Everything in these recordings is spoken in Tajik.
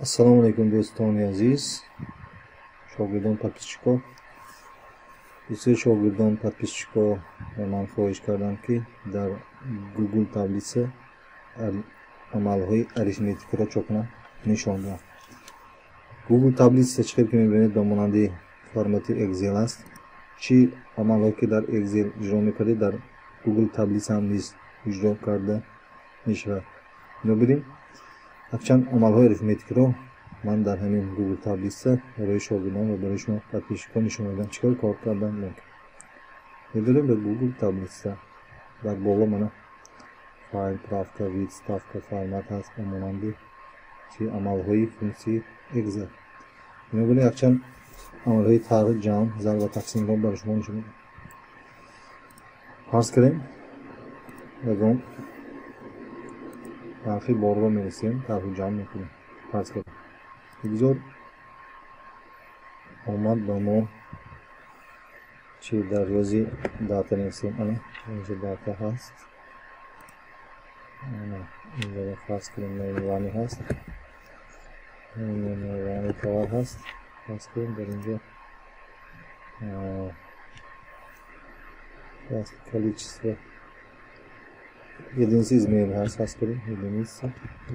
Ассалому алайкум, дӯстони азиз, шогирдон, подписчико. Дӯстои шогирдон, подписчико, ба ман хоҳиш карданд, ки дар Google таблица амалҳои арифметикаро чӣ кунам, нишон диҳам. Google таблица, чӣ хел ки мебинед, ба монанди формати Excel аст. Чӣ амалҳое ки дар Excel иҷро мекардед, дар Google таблица ҳам низ иҷро карда мешавад. Бинобар ин якчанд амалҳои арифметикаро ман дар ҳамин Google таблица барои шогирдон ва барои шумо, подписчикон, нишон медиҳам, чӣ кор кор кардан мумкин. Медорем ба Google таблица. Дар боло мана файл, правка, вид, вставка, формат ҳаст, ба монанди чи амалҳои функсияи Excel. Бинобар ин якчанд амалҳои тарҳ, ҷамъ, зарб ва тақсимро барои шумо нишон медиҳам. Фарз кардем, ягон нархи борро мерасем, тарҳу ҷамъ мекунем. Фарз кардем, бигзор омад ба мо чи дар рӯзи дата нависем. Ана инҷо дата ҳаст, ана инҷо, фарз кунем, наименование ҳаст, наименование товар ҳаст. Фарз кунем, дар инҷо количество, единица измерения ҳаст. Фарз кунем, единица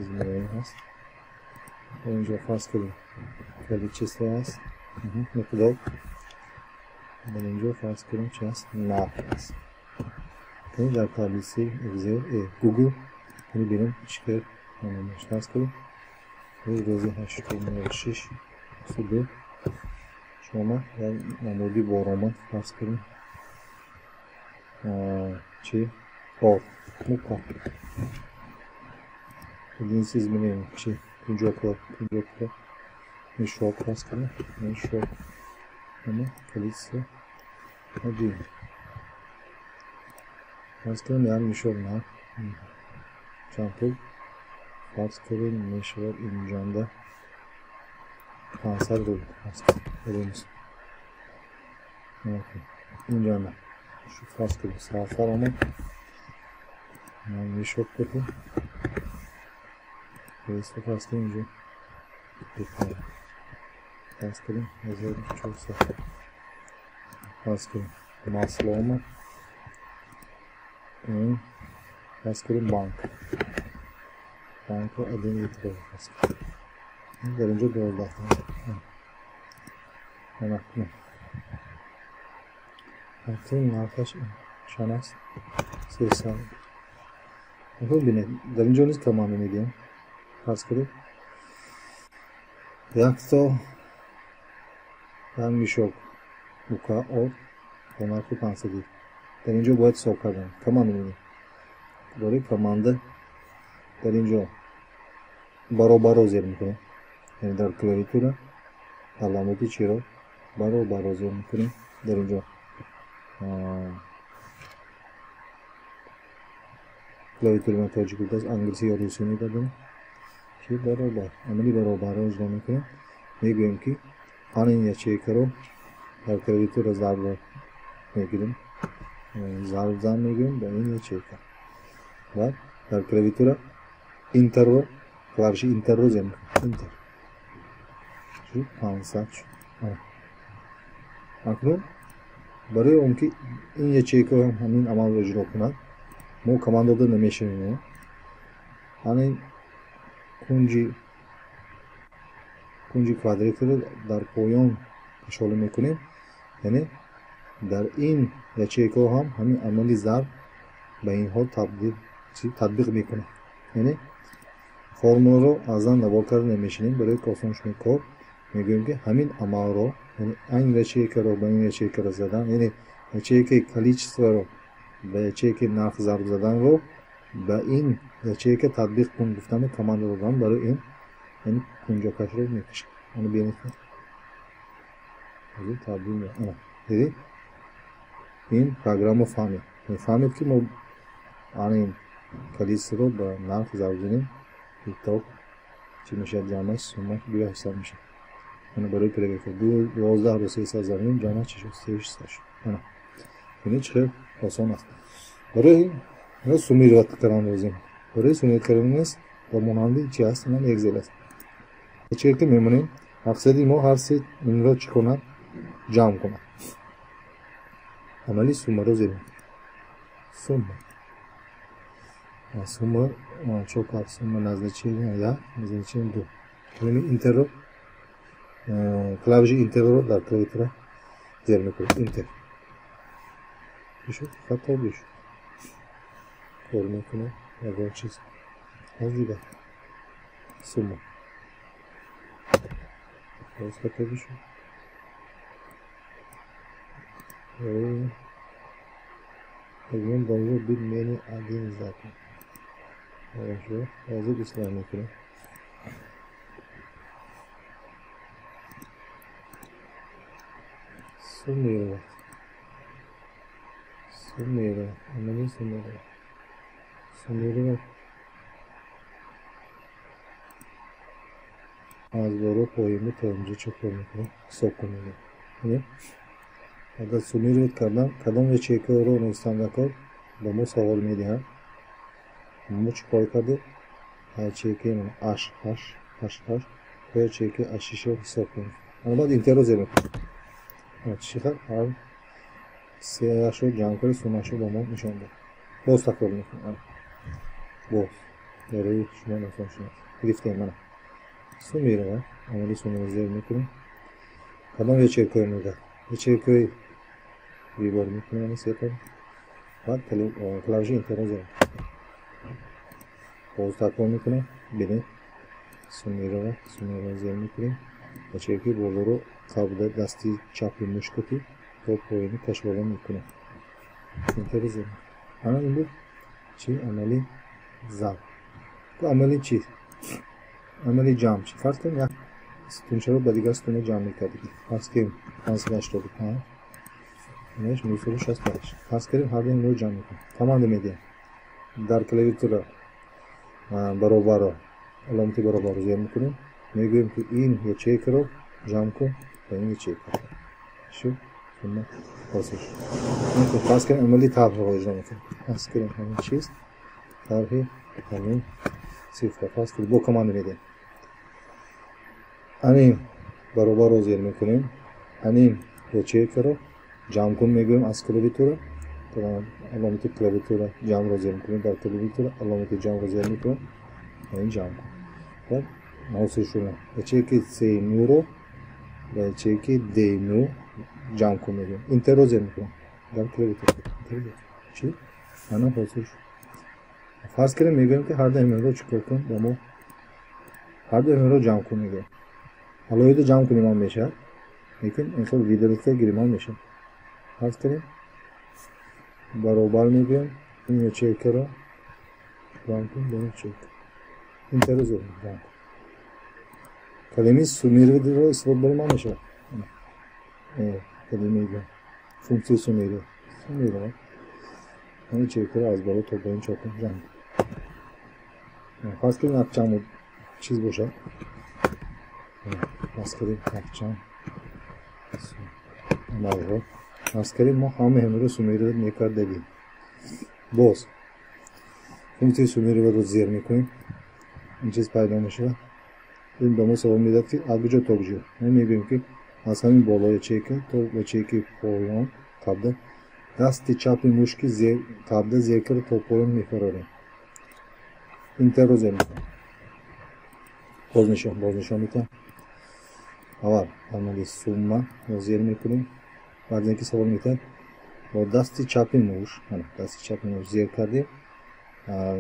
измерения ҳаст. Инҷо, фарз кунем, количество ҳаст, миқдор. Дар инҷо, фарз кунем, чи ҳаст? Нарх ҳаст. Дар таблицаи Excel, Google мебинем, чӣ хел. Фарз кунем, рӯзи 8.06.22 шумо як намуди бор омад. Фарз кунем, чи ор, мука, единица измерения чи 50 кило, 50 кило мешок. Фарз кунем, мешок, количество один. Фарз кунем, як мешок нарх чанд пул, фарз кунем, мешавад инҷонда 500 рубл. Фарз кунем, инҷонда, фарз кунем, сафар омад, мешок кунем, фарз кунем, инҷо, фарз кунем, 1400. Фарз кунем, масло омад, фарз кунем, банка 1 литр, фарз кунем, дар инҷо 12. Ана нархаш чанд аст? 300. Бинед, дар инҷо низ команда медиҳем. Фарз кунем, якто як мешок мука орд бо нархи 500. Дар инҷо бояд ҳисоб кардан, команда медиҳем. Барои команда дар инҷо баробарро зер мекунем, яъне дар клавиатура аломоти чиро? Баробарро зер мекунем. Дар инҷо клавиатураи ман тоҷик будааст, англисӣ ё русӣ мегардонем. Чи баробар, амали баробарро иҷро мекунем. Мегӯем, ки ҳамин ячейкаро дар клавиатура зарбро мегирем, зарб зан мегӯем ба ин ячейка ва дар клавиатура интерро, клавиши интерро зер мекунем. Интер шуд, 500 шуд. Акнун барои он ки ин ячейка ҳамин амалро иҷро кунад, мо команда дода намешавем. Ҳамин кунҷи квадратиро дар поён кашола мекунем, яъне дар ин ячейкаҳо ҳам ҳамин амали зарб ба инҳо татбиқ мекунад. Яъне формуларо азан навор карда намешинем. Барои осон шудани кор мегӯем, ки ҳамин амалро, яъне ин ячейкаро ба ин ячейкаро задан, яъне ячейкаи количестворо ба ячейкаи нарх зарб заданро ба ин ячейка татбиқ кун гуфтану команда додан. Барои ин, яъне кунҷокашро мекашем. Ана, бинед, табдил. Ана, дидед, ин программа фаҳмид, мефаҳмед, ки мо ана ин количестворо ба нарх зарб занем, итог чӣ мешавад? Ҷамъаш сумма дуя ҳисоб мешавад. Ана, барои проверка 12-ро 300 занем, ҷамъаш чӣ шуд? 3600 шуд. Ана, бинед, чӣ хел осон аст. Барои суммировать кардан лозим. Барои суммировать кардан низ ба монанди чи аст? Ман Excel аст. Ячейка мемонем. Мақсади мо ҳар се инро чӣ кунад? Ҷамъ кунад. Амали суммаро зер мекунем. Сумма. Сумма чо кард? Сумма назначение як, назначение ду. Калимаи интерро, клавиши интерро дар клавиатура зер мекунем. Интер. Бишуд? Хато бишуд. Кор мекунад ягон чиз. Аз дигар. Сумма. Боз хато бишуд. Регион должен быть менее один закон. Хорошо. Ҳозир ислоҳ мекунем. Суммировать. Суммировать. Амали суммировать. Суммировать. Аз боло поёни то инҷо чӣ кор мекунем? Ҳисоб кунем. Агар суммировать кардам, кадом ячейкаро навистам дар кор, ба мо савол медиҳад. Мо чӣ кор кардем? Ячейкаи аш, ҳашт, ҳашт, ҳашт, то ячейкаи ашишро ҳисоб кунем. Ана баъд интерро зер мекунем. Чӣ хел? Ҳар сеашро ҷамъ карда суммаашро ба мо нишон дод. Боз такрор мекунем. Боз барои шумо осон шуд. Гирифтем мана. Суммировать. Амали суммаро зер мекунем. Кадом ячейкаро мегӯяд? Ячейкаи выбор мекунем сетон. Баъд клавиши интерро зер мекунем. Боз такрор мекунем. Бинед. Суммировать, суммаро зер мекунем. Ячейкаи болоро қабла дасти чапи мушкати то поёни кашола мекунем. Интерро зер мекунем. Ана ин буд чӣ? Амали зарб. Амали чӣ? Амали ҷамъ чӣ? Фарз кунем як сутунчаро ба дигар сутуна ҷамъ мекардем. Фарз кунем 585, 968. Фарз кунем ҳар дуи инро ҷамъ мекунем. Команда медиҳем. Дар клавиатура баробарро, аломати баробарро зер мекунем. Мегӯем ки ин ячейкаро ҷамъ кун ба ин ячейка. Шуд? Сумма ҳосил шуд. Фарз кунем амали тарҳро иҷро мекунем. Фарз кунем ҳамин чиз тарҳи ҳамин цифра. Фарз кунем бо команда медиҳем. Ҳамин баробарро зер мекунем. Ҳамин ячейкаро ҷамъ кун мегӯем аз клавиатура. Аломати клавиатура ҷамъро зер мекунем. Дар клавиатура аломати ҷамъро зер мекунем. Ҳамин ҷамъ кун. Баъд ҳосил шуда. Ячейкаи C9-ро ба ячейкаи D9 ҷамъ кун мегӯем. Интерро зер мекунем. Дар клавиатура. Чӣ? Ана ҳосил шуд. Фарз кунем мегӯем ки ҳар дуи инро чӣ кор кун ба мо? Ҳар дуи инро ҷамъ кун мегӯем. Алоҳида ҷамъ кунем ҳам мешавад, лекин ин хел видеолитка гирем ҳам мешавад. Фарз кунем баробар мегӯем ин ячейкаро ҷамъ кун ба ин ячейка. Интерро зер мекунем, ҷамъ кун. Калимаи суммировать-ро истифода барем ҳам мешавад. Калимаи функсияи суммировать. Суммировать. Ҳамин ячейкаро аз боло то поён чоп кун, ҷамъ кун. Фарз кунем якчанд чиз бошад. Фарз кунем якчанд амалҳо. Фарз кунем мо ҳамаи ҳаминро суммировать мекардагем. Боз функсияи суммировать-ро зер мекунем. Ин чиз пайдо мешавад. Ин ба мо савол медиҳад ки аз куҷо то куҷо. Мо мегӯем ки аз ҳамин боло ячейка то ячейкаи поён қабда дасти чапи мушки қабда зер карда то поён мефарорем. Интерро зер мекунем. Боз нишон медиҳам. Аввал амали сумма зер мекунем. Баъд аз инки савол медиҳад бо дасти чапи муш, дасти чапи муш зер кардем,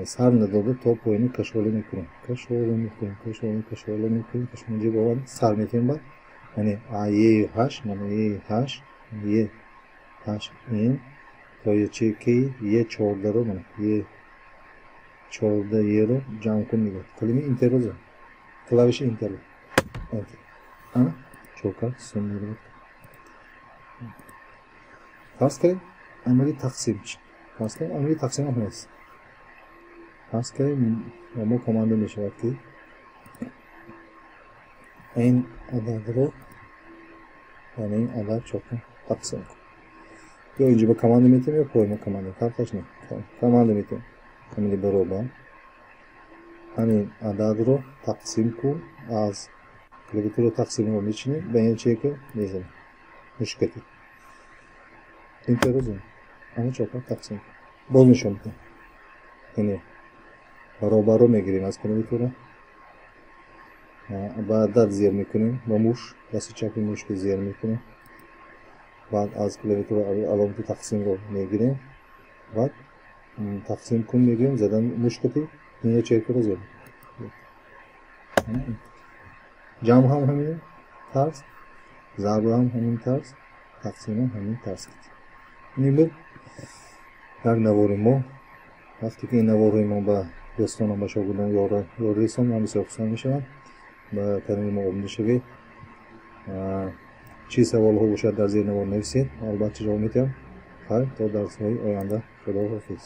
сар надода то поёни кашола мекунем. Кашола мекунем, кашола, кашола мекунем, кашола инҷо бовар сар метиҳем баъд. Яъне А Е ҳашт, мана Е ҳашт, Е ҳашт ин то ячейкаи Е чордаро, мана Е чорда Еро ҷамъ кун мегӯяд. Калимаи интерро зер. Клавиши интерро. Ана чор кард, суммировать. Фарз кунем амали тақсим чӣ? Фарз кунем амали тақсим ҳам нест. Фарз кунем ба мо команда мешавад ки ин ададро яъне ин адад чор кун тақсим кун. Ё инҷо ба команда метиҳем ё поён команда, фарқаш не. Команда метиҳем. Амали баробар. Ҳамин ададро тақсим кун аз Клавиатура тақсимро мечинем, ба ячейка мезанем. Мушкати. Enter занем. Ана чопа тақсим. Боз нишон медиҳем. Яъне баробарро мегирем аз клавиатура. Ба адад зер мекунем, ба муш, дасти чапи мушки зер мекунем. Баъд аз клавиатура аломати тақсимро мегирем. Баъд тақсим кун мегӯем, задан мушкати ин ячейкаро зер. Ҷамъ ҳам ҳамин тарз, зарб ҳам ҳамин тарз, тақсим ҳам ҳамин тарз. Ин буд як навори мо. Вақте ки ин наворҳои мо ба дӯстонам, ба шогирдон ёр ресон, ман бисёр хурсанд мешавам. Ба канали мо обуна шавед. Чӣ саволҳо бошад, дар зери навор нависед, албатта ҷавоб медиҳам. Хайр, то дарсҳои оянда. Худо ҳофиз.